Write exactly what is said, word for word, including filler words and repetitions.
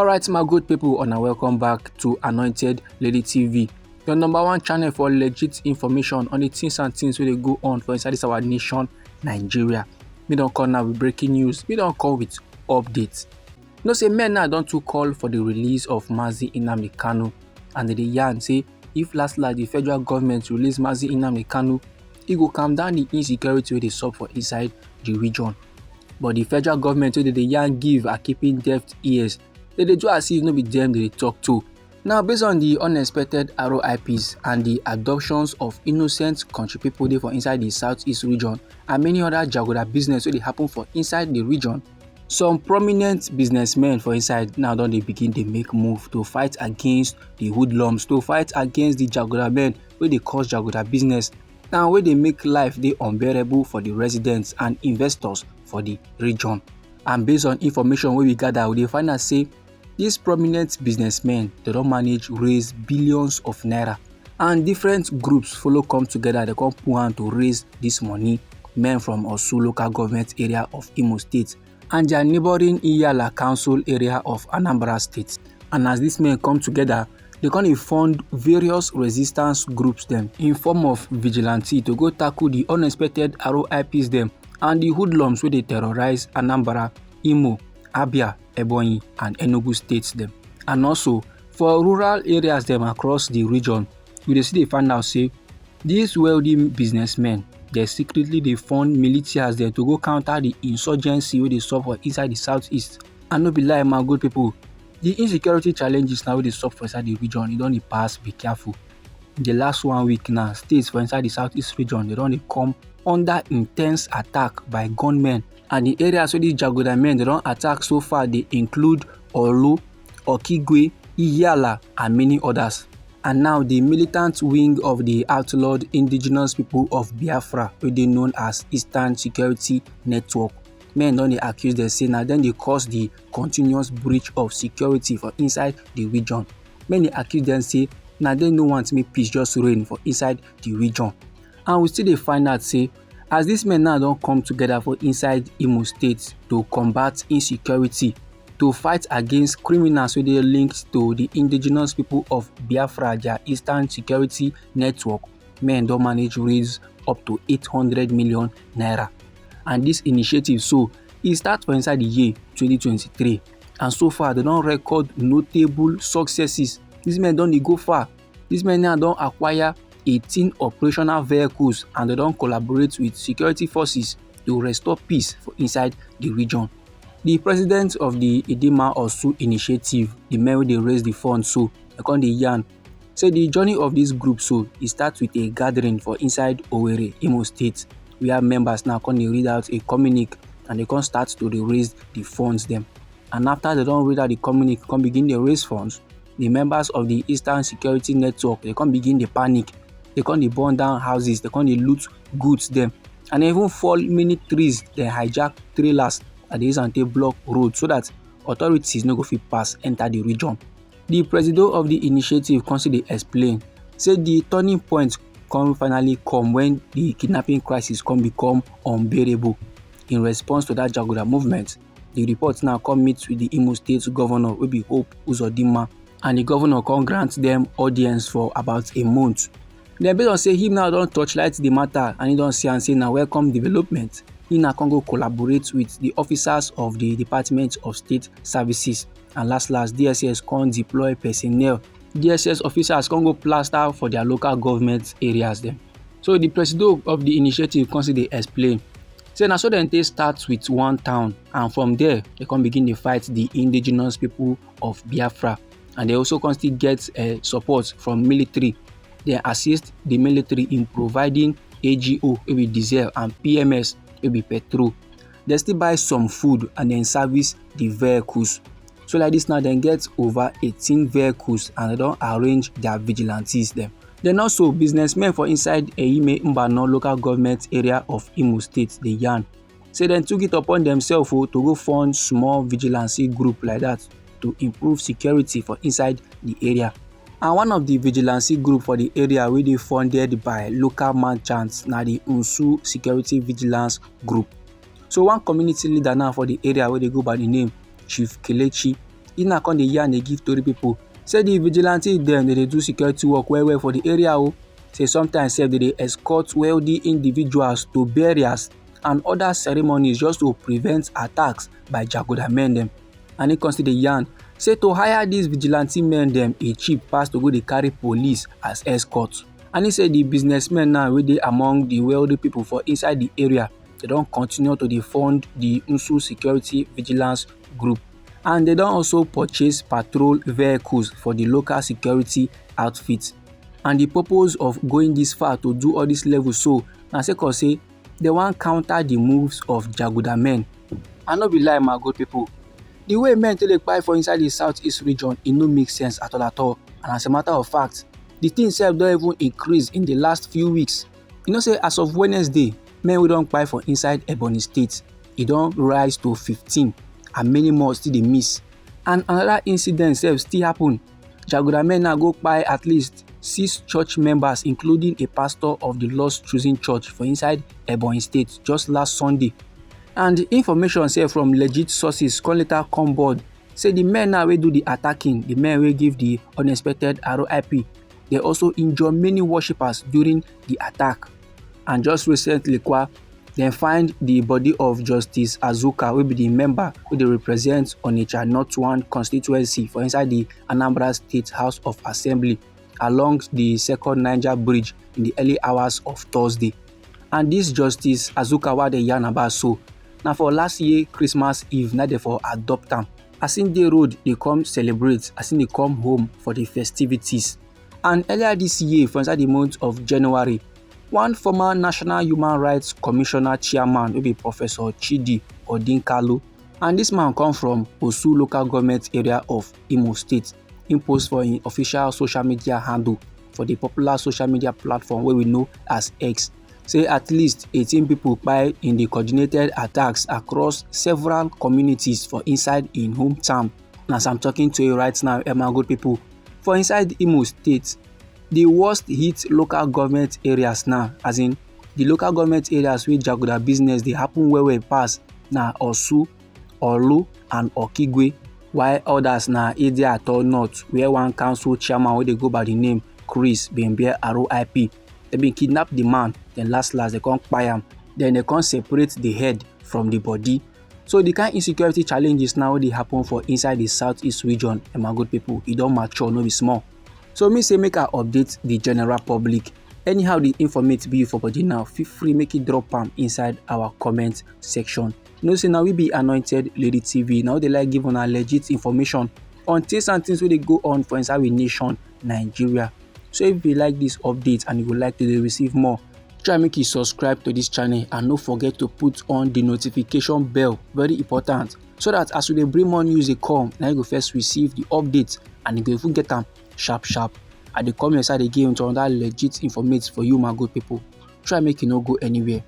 Alright, my good people, and welcome back to Anointed Lady T V, your number one channel for legit information on the things and things wey dey go on for inside this our nation, Nigeria. Me don come now with breaking news. Me don come with updates. You know say men now don too call for the release of Mazi Nnamdi Kanu, and they dey yarn say if last last the federal government release Mazi Nnamdi Kanu, e go calm down the insecurity wey dey sup for inside the region. But the federal government wey dey dey yarn give are keeping deaf ears. They dey do as if no be them they dey talk to. Now, based on the unexpected R O I Ps and the abductions of innocent country people dey for inside the southeast region and many other jaguda business wey dey happen for inside the region, some prominent businessmen for inside now don dey begin dey make move to fight against the hoodlums, to fight against the jaguda men wey dey cause jaguda business and wey dey make life dey unbearable for the residents and investors for the region. And based on information wey we gather, we dey find out say these prominent businessmen, they don manage raise billions of naira, and different groups follow come together, they come put hand to raise this money. Men from Osu local government area of Imo State and their neighboring Iyala Council area of Anambra State. And as these men come together, they come dey fund various resistance groups dem in form of vigilante to go tackle the unexpected R O I Ps dem and the hoodlums wey dey terrorize Anambra, Imo, Abia, Ebonyi and Enugu states dem. And also, for rural areas dem across the region, we dey still dey find out say these wealthy businessmen, they secretly dey fund militias dem to go counter the insurgency wey dey sup for inside the southeast. And no be lie, my good people, the insecurity challenges now wey dey sup for inside the region, e don dey pass, be careful. The last one week now, states for inside the southeast region, they don dey come under intense attack by gunmen. And the areas wey these jaguda men they don attack so far dey include Orlu, Okigwe, Iyala and many others. And now the militant wing of the outlawed indigenous people of Biafra, wey dey known as Eastern Security Network, men don dey accuse dem say na dem dey cause the continuous breach of security for inside the region. Men dey accuse dem say na dem no want make peace just reign for inside the region. And we still dey find out say as these men now don come together for inside Imo State to combat insecurity, to fight against criminals wey dey linked to the indigenous people of Biafra, their Eastern Security Network, men don manage raise up to eight hundred million naira. And this initiative so, e start for inside the year twenty twenty-three, and so far they don record notable successes. These men don dey go far. These men now don acquire eighteen operational vehicles and they don collaborate with security forces to restore peace for inside the region. The president of the Idima Osu Initiative, the men wey dey raise the fund so, they come dey yarn say the journey of this group so, e start with a gathering for inside Owerri, Imo State, where members now come dey read out a communique and they come start to dey raise the funds dem. And after they don read out the communique, come begin dey raise funds, the members of the Eastern Security Network, they come begin dey panic. They come dey burn down houses, they come dey loot goods dem, and they even fall many trees, they hijack trailers and they use am take block road so that authorities no go fit pass enter the region. The presido of the initiative come still dey explain say the turning point come finally come when the kidnapping crisis come become unbearable. In response to that jaguda movement, the report now come meet with the Imo State governor, wey be Hope Uzodinma, and the governor come grant them audience for about a month. Then, based on say him now don torchlight the matter and he don see am say na welcome development, he now come go collaborate with the officers of the Department of State Services, and last last, D S S come deploy personnel. D S S officers come go plaster for their local government areas dem. So the presido of the initiative come still dey explain say na so dem take start with one town, and from there they come begin dey fight the indigenous people of Biafra, and they also come still get uh, support from military. They assist the military in providing A G O, wey be diesel, and P M S, wey be petrol. They still buy some food and then service the vehicles. So like this now, dem get over eighteen vehicles and they don arrange their vigilantes dem. Then also, businessmen for inside Eyime Mbano local government area of Imo State dey yarn say dem took it upon themselves o to go fund small vigilance group like that to improve security for inside the area. And one of the vigilance group for the area wey dey funded by local merchants na the Nsu Security Vigilance Group. So one community leader now for the area wey dey go by the name Chief Kelechi, He na come dey yarn dey give tori pipo say di vigilante dem dey dey do security work well well for di area o. Say sometimes sef dey dey escort wealthy individuals to burials and oda ceremonies just to prevent attacks by jaguda men dem. And he come still dey yarn say to hire dis vigilante men dem e cheap pass to go dey carry police as escort. And he say di businessmen now wey dey among di wealthy pipo for inside di area, dem don continue to dey fund di Nsu security vigilance group, and dem don also purchase patrol vehicles for di local security outfit. And di purpose of going dis far to do all dis level so na sake of say dem wan counter di moves of jaguda men. And no be lie, my good pipo, di way men take dey kpai for inside di south east region, e no make sense at all at all. And as a matter of fact, di tin sef don even increase in di last few weeks. You know say as of Wednesday, men wey don kpai for inside Ebonyi State, e don rise to fifteen, and many more still dey miss. And anoda incident sef still happun. Jaguda men now go kpai at least six church members, including a pastor of di Lord's Chosen Church for inside Ebonyi State just last Sunday. And information sef from legit sources come later come board say di men now wey do di attacking, di men wey give di unexpected R I P, dey also injure many worshippers during di attack. And just recently kwa, dem find di body of Justice Azuka, wey be di member wey dey represent Onitsha North one constituency for inside di Anambra State House of Assembly, along di Second Niger Bridge in di early hours of Thursday. And dis Justice Azuka wey I dey yarn about so, na for last year Christmas Eve na dem for adopt am. As im dey road dey come celebrate, as im dey come home for di festivities. And earlier dis year, for inside di month of January, one former National Human Rights Commissioner chairman wey be Professor Chidi Odinkalu, and dis man come from Osu Local Government Area of Imo State, im post for im official social media handle for di popular social media platform wey we know as X, say at least eighteen pipo kpai in di coordinated attacks across several communities for inside im hometown. And as I'm talking to you right now, eh, my good pipo, for inside Imo State, di worst hit local government areas now, as in di local government areas wey jaguda business dey happen well well pass, na Osu, Orlu and Okigwe, while odas na Idde-Ator North, where one council chairman wey dey go by di name Chris bin bear R I P. Dem bin kidnap di man, den last last dem come kpai am, den dem come separate di head from di body. So di kain insecurity challenges now wey dey happen for inside di south east region, eh, my good pipo, e don mature no be small. So me say make I update di general public. Anyhow di informate be for body now, feel free make you drop am inside our comment section. You know say na we be Anointed Lady T V, na we dey like give una legit information on things and things wey dey go on for inside we nation, Nigeria. So if you like dis update and you go like to dey receive more, try make you subscribe to dis channel and no forget to put on di notification bell, very important, so dat as we dey bring more news dey come, na you go first receive di update and you go even get am sharp sharp. I dey come your side again with another legit informate for you, my good pipo. Try make you no go anywhere.